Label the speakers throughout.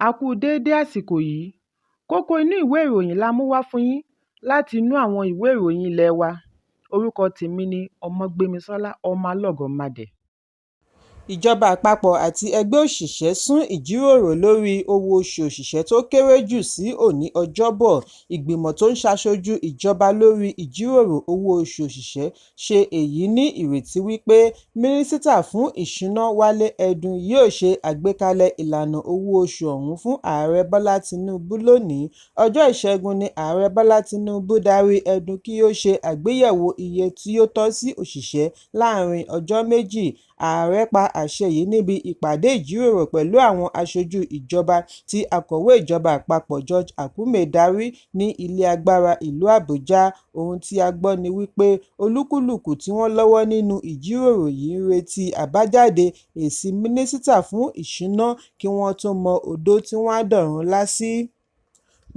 Speaker 1: A kú déédé àsìkò yìí. Kókó inú ìwé ìròyìn la mú wá fún yín láti inú àwọn ìwé ìròyìn ilé wa. Orúkọ tèmi ni Ọmọgbémisọ́lá ọmọ Alọ́gọ́madé. Ìjọba àpapọ̀ àti ẹgbẹ́ òṣìṣẹ́ sún ìjíròrò lórí owó oṣù òṣìṣẹ́ tó kéré jù sí òní Ọjọ́bọ̀. Ìgbìmọ̀ tó ń ṣaṣojú ìjọba lórí ìjíròrò owó oṣù òṣìṣẹ́ ṣe èyí ní ìrètí wípé Mínísítà fún Ìṣúná Wálé Ẹdun yóò ṣe àgbékalẹ̀ ìlànà owó oṣù ọ̀hún fún Ààrẹ Bọ́lá Tinubu lónìí. Ọjọ́ Ìṣẹ́gun ni Ààrẹ Bọ́lá Tinubu darí Ẹdun kí ó ṣe àgbéyẹ̀wò iye tí ó tọ́ sí òṣìṣẹ́ láàárín ọjọ́ méjì. Ààrẹ pa àṣẹ yìí níbi ìpàdé ìjíròrò pẹ̀lú àwọn aṣojú ìjọba tí Akọ̀wé Ìjọba Àpapọ̀ George Akume darí ní Ilé Agbára ìlú Àbújá. Ohun tí a gbọ́ ni wípé olúkúlùkù tí wọ́n lọ́wọ́ nínú ìjíròrò yìí ń retí àbájáde èsì Mínísítà fún Ìṣúná kí wọ́n tó mọ odó tí wọ́n á dọ̀rúnlá sí.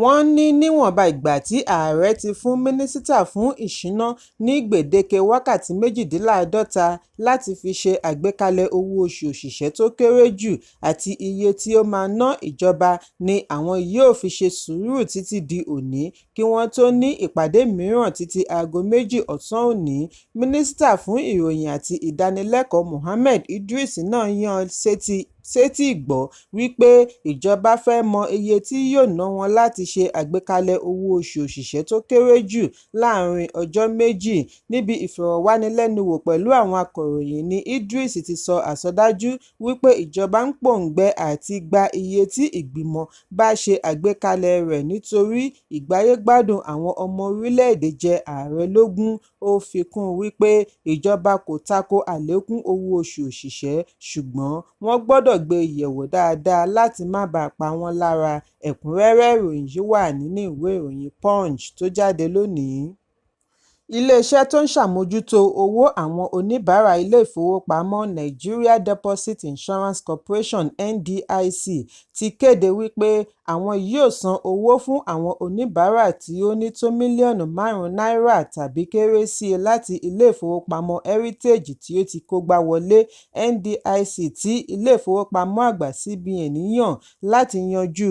Speaker 1: Wọ́n ní níwọ̀nba ìgbà tí Ààrẹ ti fún Mínísítà fún Ìṣúná ní gbèdéke wákàtí 52 láti fi ṣe àgbékalẹ̀ owó oṣù òṣìṣẹ́ tó kéré jù àti iye tí ó máa ná ìjọba ni àwọn yóò fi ṣe sùúrù títí di òní kí wọ́n tó ní ìpàdé mìíràn títí aago 2 ọ̀sán òní. Mínísítà fún Ìròyìn àti Ìdánilẹ́kọ̀ọ́ Mohammed Idris náà yan sétíìgbọ́ wípé ìjọba fẹ́ mọ iye tí yóò ná wọn láti ṣe àgbékalẹ̀ owó oṣù òṣìṣẹ́ tó kéré jù láàárín ọjọ́ méjì. Níbi ìfọ̀rọ̀wánilẹ́nuwò pẹ̀lú àwọn akọ̀ròyìn ní Idris ti sọ àsọdájú wípé ìjọba ń pòǹgbẹ àti gba iye tí ìgbìmọ̀ bá ṣe àgbékalẹ̀ rẹ̀ nítorí ìgbáyégbádùn àwọn ọmọ orílẹ̀-èdè jẹ ààrẹ lógún. Ó fi kún un wípé ìjọba kò tako àlékún owó oṣù òṣìṣẹ́, ṣùgbọ́n wọ́n gbọ́dọ̀ gbé e yẹ̀wò dáadáa láti má baà pa wọ́n lára. Ẹ̀kúnrẹ́rẹ́ ìròyìn yìí wà nínú ìwé ìròyìn Punch tó jáde lónìí. Iléeṣẹ́ tó ń ṣàmójútó owó àwọn oníbàárà ilé-ìfowópamọ́ Nigeria Deposit Insurance Corporation (NDIC) ti kéde wípé àwọn yóò san owó fún àwọn oníbàárà tí ó ní tó mílíọ̀nù márùn-ún náírà tàbí kéré sí láti ilé-ìfowópamọ́ Heritage tí ó ti kógbá wọlé. NDIC tí Ilé-ìfowópamọ́ Àgbà CBN yàn láti yanjú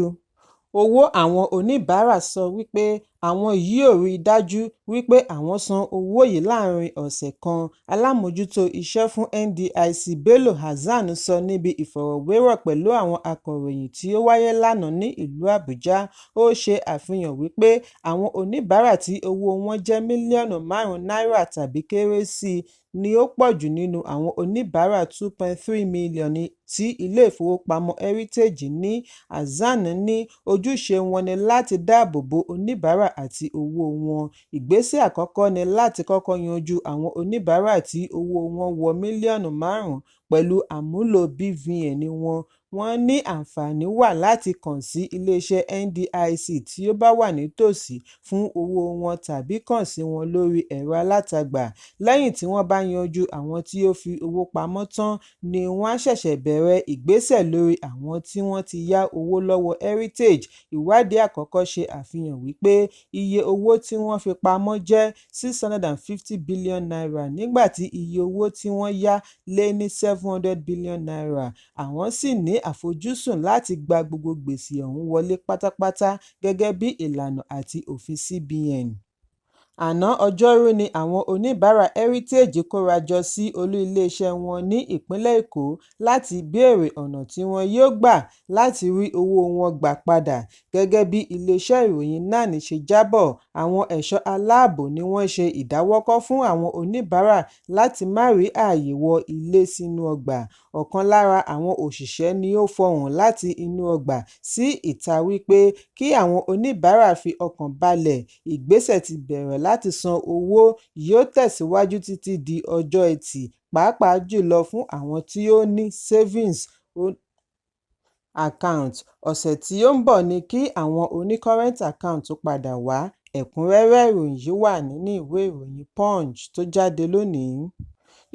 Speaker 1: owó àwọn oníbàárà sọ wípé àwọn yóò rí dájú wípé àwọn san owó yìí láàárín ọ̀sẹ̀ kan. Alámòójútó iṣẹ́ fún NDIC Bello Hassan sọ níbi ìfọ̀rọ̀wérọ̀ pẹ̀lú àwọn akọ̀ròyìn tí ó wáyé lánàá ní ìlú Àbújá. Ó ṣe àfihàn wípé àwọn oníbàárà tí owó wọn jẹ́ mílíọ̀nù márùn-ún náírà tàbí kéré sí ní ó pọ̀jù nínú àwọn oníbàárà 2.3 mílíọ̀nù tí ilé-ìfowópamọ́ Heritage ní. Hassan ní ojúṣe wọn ni láti dáàbò bo oníbàárà àti owó wọn. Ìgbésẹ̀ àkọ́kọ́ ni láti kọ́kọ́ yanjú àwọn oníbàárà tí owó wọn wọ mílíọ̀nù márùn-ún pẹ̀lú àmúlò BVN wọn. Wọ́n ní àǹfààní wà láti kàn sí iléeṣẹ́ NDIC tí ó bá wà nítòsí fún owó wọn tàbí kàn sí wọn lórí ẹ̀rọ alátagbà. Lẹ́yìn tí wọ́n bá yanjú àwọn tí ó fi owó pamọ́ tán ni wọ́n á ṣẹ̀ṣẹ̀ bẹ̀rẹ̀ ìgbésẹ̀ lórí àwọn tí wọ́n ti yá owó lọ́wọ́ Heritage. Ìwádìí àkọ́kọ́ ṣe àfihàn wípé iye owó tí wọ́n fi pamọ́ jẹ́ ₦650 billion nígbà tí iye owó tí wọ́n yá lé ní ₦700 billion. Àwọn sì ní àfojúsùn láti gba gbogbo gbèsè ọ̀hún wọlé pátápátá gẹ́gẹ́ bí ìlànà àti òfin CBN. Àná Ọjọ́rú ni àwọn oníbàárà Heritage kórajọ sí olú iléeṣẹ́ wọn ní ìpínlẹ̀ Èkó láti béèrè ọ̀nà tí wọn yóò gbà láti rí owó wọn gbà padà. Gẹ́gẹ́ bí iléeṣẹ́ ìròyìn NAN ṣe jábọ̀, àwọn ẹ̀ṣọ́ aláàbò ni wọ́n ṣe ìdáwọ́kọ̀ fún àwọn oníbàárà láti má rí ààyè wọ ilé sínú ọgbà. Ọ̀kan lára àwọn òṣìṣẹ́ ni ó fọhùn láti inú ọgbà sí ìta wípé kí àwọn oníbàárà fi ọkàn balẹ̀, ìgbésẹ̀ ti bẹ̀rẹ̀ láti san owó yóò tẹ̀síwájú títí di ọjọ́ Ẹtì, pàápàá jùlọ fún àwọn tí ó ní savings account. Ọ̀sẹ̀ tí ó ń bọ̀ ni kí àwọn oní current account padà wá. Ẹ̀kúnrẹ́rẹ́ ìròyìn yìí wà nínú ìwé ìròyìn Punch tó jáde lónìí.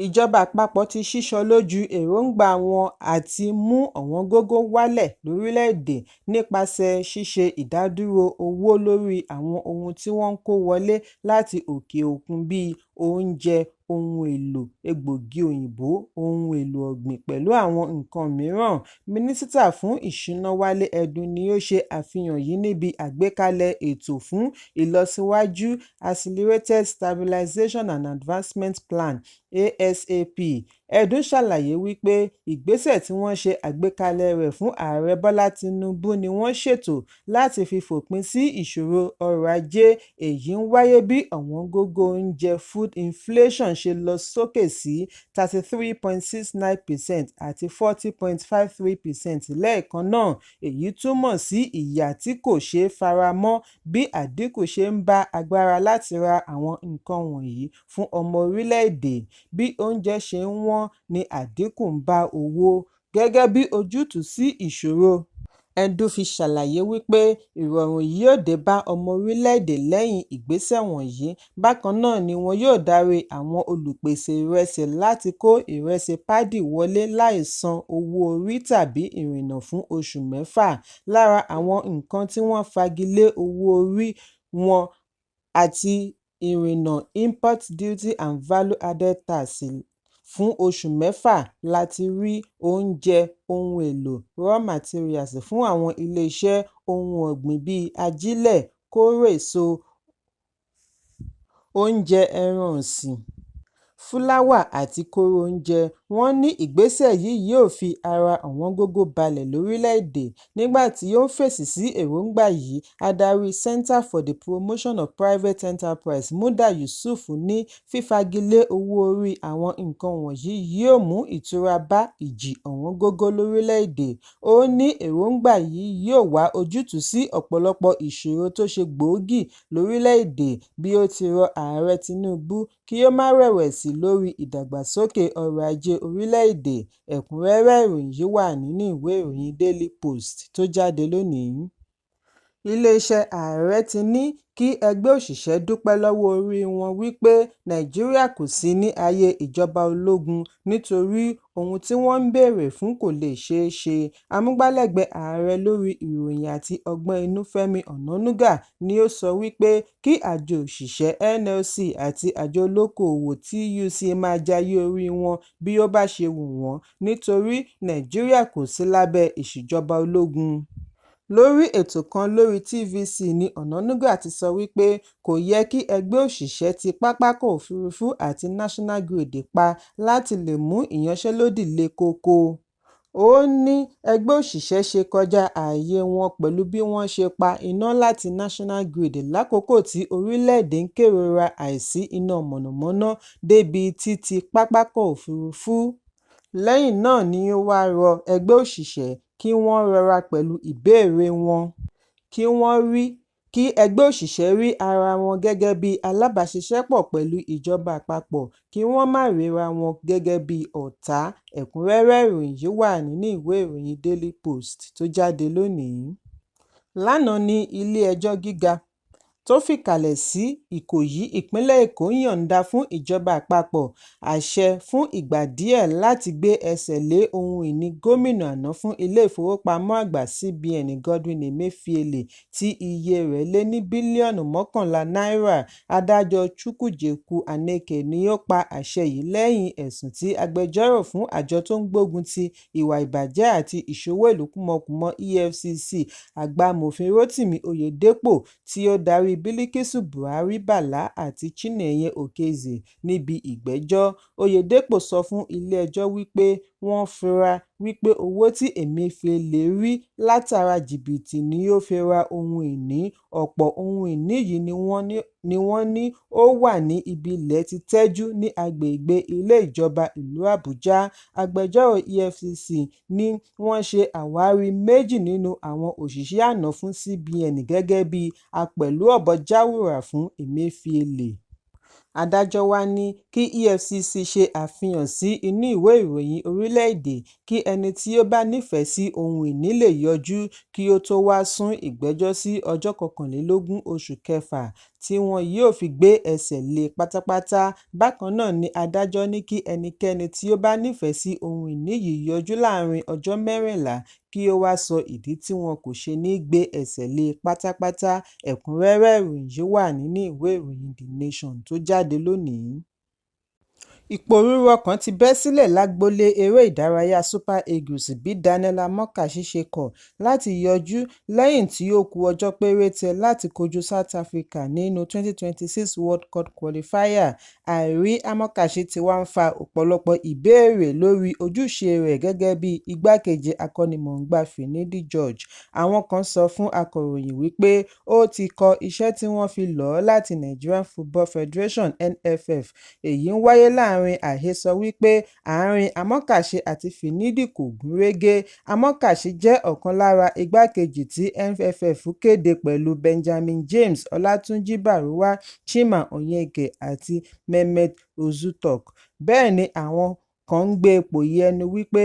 Speaker 1: Ìjọba àpapọ̀ ti sísọ lójú èròńgbà wọn àti mú ọ̀wọ́ngógó wálẹ̀ lórílẹ̀-èdè nípasẹ̀ ṣíṣe ìdádúró owó lórí àwọn ohun tí wọ́n ń kó wọlé láti òkè òkun bíi oúnjẹ, ohun èlò egbòogi òyìnbó, ohun èlò ọ̀gbìn pẹ̀lú àwọn nǹkan mìíràn. Mínísítà fún Ìṣúná Wálé Ẹdún ni ó ṣe àfihàn yìí níbi àgbékalẹ̀ ètò fún ìlọsíwájú Accelerated Stabilisation and Advancement Plan (ASAP). Ẹdún ṣàlàyé wípé ìgbésẹ̀ tí wọ́n ṣe àgbékalẹ̀ rẹ̀ fún Ààrẹ Bọ́lá Tinubu ni wọ́n ṣètò láti fi fòpin sí ìṣòro ọrọ̀ ajé. Èyí ń wáyé bí ọ̀wọ́ngógó oúnjẹ food inflation ṣe lọ sókè sí 33.69% àti 40.53% lẹ́ẹ̀kan náà. Èyí túmọ̀ sí ìyà tí kò ṣeé faramọ́ bí àdínkù ṣe ń bá agbára láti ra àwọn nǹkan wọ̀nyí fún ọmọ orílẹ̀-èdè. Bí oúnjẹ ṣe ń wọ́n ní àdínkù ń bá owó. Gẹ́gẹ́ bí ojútùú sí ìṣòro, Ẹdún fi ṣàlàyé wípé ìrọ̀rùn yóò dé bá ọmọ orílẹ̀-èdè lẹ́yìn ìgbésẹ̀ wọ̀nyí. Bákan náà ni wọn yóò darí àwọn olùpèsè ìrẹsì láti kó ìrẹsì pádì wọlé láì san owó orí tàbí ìrìnnà fún oṣù mẹ́fà. Lára àwọn nǹkan tí wọ́n fagi lé owó orí wọn àti ìrìnnà import duty and value added tax fún oṣù mẹ́fà la ti rí oúnjẹ, ohun èlò raw materials fún àwọn iléeṣẹ́ ohun ọ̀gbìn bíi ajílẹ̀, kóró èso, oúnjẹ ẹran ọ̀sìn, fúláwà àti kóró oúnjẹ. Wọ́n ní ìgbésẹ̀ yìí yóò fi ara ọ̀wọ́ngógó balẹ̀ lórílẹ̀-èdè. Nígbà tí ó ń fèsì sí èròńgbà yìí, adarí Center for the Promotion of Private Enterprise Muda Yusuf ní fífagilé owó orí àwọn nǹkan wọ̀nyí yóò mú ìtura bá ìjì ọ̀wọ́ngógó lórílẹ̀-èdè. Ó ní èròńgbà yìí yóò wá ojútùú sí ọ̀pọ̀lọpọ̀ ìṣòro tó ṣe gbòógì lórílẹ̀-èdè, bí ó ti rọ Ààrẹ Tinubu kí ó má rẹ̀wẹ̀sì lórí ìdàgbàsókè ọrọ̀ ajé orílẹ̀-èdè. Ẹ̀kúnrẹ́rẹ́ ìròyìn yìí wà nínú ìwé ìròyìn Daily Post tó jáde lónìí. Iléeṣẹ́ Ààrẹ ti ní kí ẹgbẹ́ òṣìṣẹ́ dúpẹ́ lọ́wọ́ orí wọn wípé Nàìjíríà kò sí ní ayé ìjọba ológun nítorí ohun tí wọ́n ń béèrè fún kò lè ṣeé ṣe. Amúgbálẹ́gbẹ̀ẹ́ Ààrẹ lórí ìròyìn àti ọgbọ́n inú Fẹ́mi Ọ̀nànúgà ni ó sọ wípé kí àjọ òṣìṣẹ́ NLC àti àjọ olókoòwò TUC máa jayé orí wọn bí ó bá ṣe wù wọ́n nítorí Nàìjíríà kò sí lábẹ́ ìṣèjọba ológun. Lórí ètò kan lórí TVC ní Ọ̀nànúgà ti sọ wípé kò yẹ kí ẹgbẹ́ òṣìṣẹ́ ti pápákọ̀ òfurufú àti National Grid pa láti lè mú ìyanṣẹ́lódì le koko. Ó ní ẹgbẹ́ òṣìṣẹ́ ṣe kọjá ààyè wọn pẹ̀lú bí wọ́n ṣe pa iná láti National Grid lákòókò tí orílẹ̀-èdè ń kérora àìsí iná mọ̀nàmọ́ná débìí tí ti pápákọ̀ òfurufú. Lẹ́yìn náà ni ó wá rọ ẹgbẹ́ òṣìṣẹ́ kí wọ́n rọra pẹ̀lú ìbéèrè wọn, kí wọ́n rí kí ẹgbẹ́ òṣìṣẹ́ rí ara wọn gẹ́gẹ́ bí alábàáṣiṣẹ́pọ̀ pẹ̀lú ìjọba àpapọ̀ kí wọ́n má ríra wọn gẹ́gẹ́ bí ọ̀tá. Ẹ̀kúnrẹ́rẹ́ ìròyìn yìí wà nínú ìwé ìròyìn Daily Post tó jáde lónìí. Lánàá ní ilé-ẹjọ́ gíga tó fìkàlẹ̀ sí Ìkòyí, ìpínlẹ̀ Èkó yọ̀ǹda fún ìjọba àpapọ̀ àṣẹ fún ìgbà díẹ̀ láti gbé ẹsẹ̀ lé ohun ìní gómìnà àná fún ilé-ìfowópamọ́ àgbà CBN Godwin Emefiele tí iye rẹ̀ lé ní bílíọ̀nù 11 náírà. Adájọ́ Chukwujekwu Aneke ni ó pa àṣẹ yìí lẹ́yìn ẹ̀sùn tí agbẹjọ́rò fún àjọ tó ń gbógun ti ìwà ìbàjẹ́ àti ìṣowó ìlú kúmọkùmọ EFCC, àgbà amòfin Rotimi Oyedepo, tí ó darí Bilkisu Buhari Bala àti Chinenye Okezie níbi ìgbẹ́jọ́. Oyedepo sọ fún ilé-ẹjọ́ wípé wọ́n fura wípé owó tí Emefiele rí látara jìbìtì ni ó fi ra ohun ìní. Ọ̀pọ̀ ohun ìní yìí ni wọ́n ní ó wà ní ibi ilẹ̀ ti tẹ́jú ní agbègbè ilé ìjọba ìlú Àbújá. Agbẹjọ́rò EFCC ní wọ́n ṣe àwárí méjì nínú àwọn òṣìṣẹ́ àná fún CBN gẹ́gẹ́ bí apẹ̀lúọ̀bọ-jáwùrà fún Emefiele. Adájọ́ wá ní kí EFCC ṣe àfihàn sí inú ìwé ìròyìn orílẹ̀-èdè kí ẹni tí ó bá nífẹ̀ẹ́ sí ohun ìní lè yọjú, kí ó tó wá sún ìgbẹ́jọ́ sí ọjọ́ 21 oṣù kẹfà tí wọn yóò fi gbé ẹsẹ̀ lé e pátápátá. Bákan náà ni adájọ́ ní kí ẹnikẹ́ni tí ó bá nífẹ̀ẹ́ sí ohun ìní yìí yọjú láàárín ọjọ́ 14 kí ó wá sọ ìdí tí wọn kò ṣe ní gbé ẹsẹ̀ lé e pátápátá. Ẹ̀kúnrẹ́rẹ́ ìròyìn yìí wà nínú ìwé ìròyìn The Nation tó jáde lónìí. Ìpòrúurú ọkàn ti bẹ́ sílẹ̀ lágboolé eré ìdárayá Super Eagles bí Daniel Amokachi ṣe kọ̀ láti yọjú lẹ́yìn tí ó ku ọjọ́ péréte láti kojú South Africa nínú 2026 World Cup Qualifier. Àìrí Amokachi ti wá ń fa ọ̀pọ̀lọpọ̀ ìbéèrè lórí ojúṣe rẹ̀ gẹ́gẹ́ bí igbákejì akọ́nimọ̀ọ́gbá Finidi George. Àwọn kan sọ fún akọ̀ròyìn wípé ó ti kọ iṣẹ́ tí wọ́n fi lọ̀ ọ́ láti Nigeria Football Federation (NFF). Èyí ń wáyé láàárín àhesọ wípé àárín Amokachi àti Finidi kò gún régé. Amokachi jẹ́ ọ̀kan lára igbákejì tí NFF kéde pẹ̀lú Benjamin James, Olatunji Baruwa, Chima Onyeke àti Mehmet Ozuturk. Bẹ́ẹ̀ ni àwọn kan ń gbé pòyì ẹnu wípé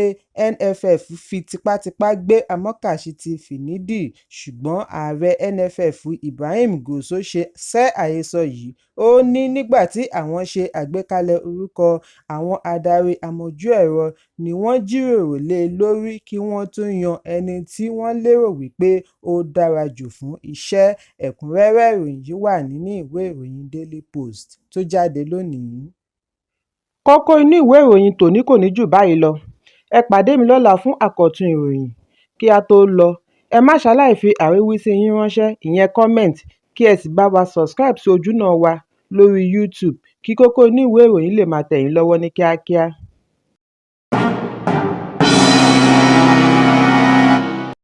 Speaker 1: NFF fi tipátipá gbé Amokachi tí Finidi, ṣùgbọ́n ààrẹ NFF Ibrahim Gusau sẹ́ àhesọ yìí. Ó ní nígbà tí àwọn ṣe àgbékalẹ̀ orúkọ àwọn adarí amójú-ẹ̀rọ ni wọ́n jíròrò lé lórí kí wọ́n tó yan ẹni tí wọ́n lérò wípé ó dára jù fún iṣẹ́. Ẹ̀kúnrẹ́rẹ́ ìròyìn yìí wà nínú ìwé ìròyìn Daily Post tó jáde lónìí. Kókó inú ìwé ìròyìn tòní kò ní jù báyìí lọ. Ẹ pàdé mi lọ́la fún àkọ́tún ìròyìn. Kí á tó lọ, ẹ má ṣaláì fi àríwísí yín ránṣẹ́, ìyẹn comment, kí ẹ sì bá wa subscribe sí ojúnà wa lórí YouTube kí kókó inú ìwé ìròyìn lè máa tẹ̀ yín lọ́wọ́ ní kíákíá.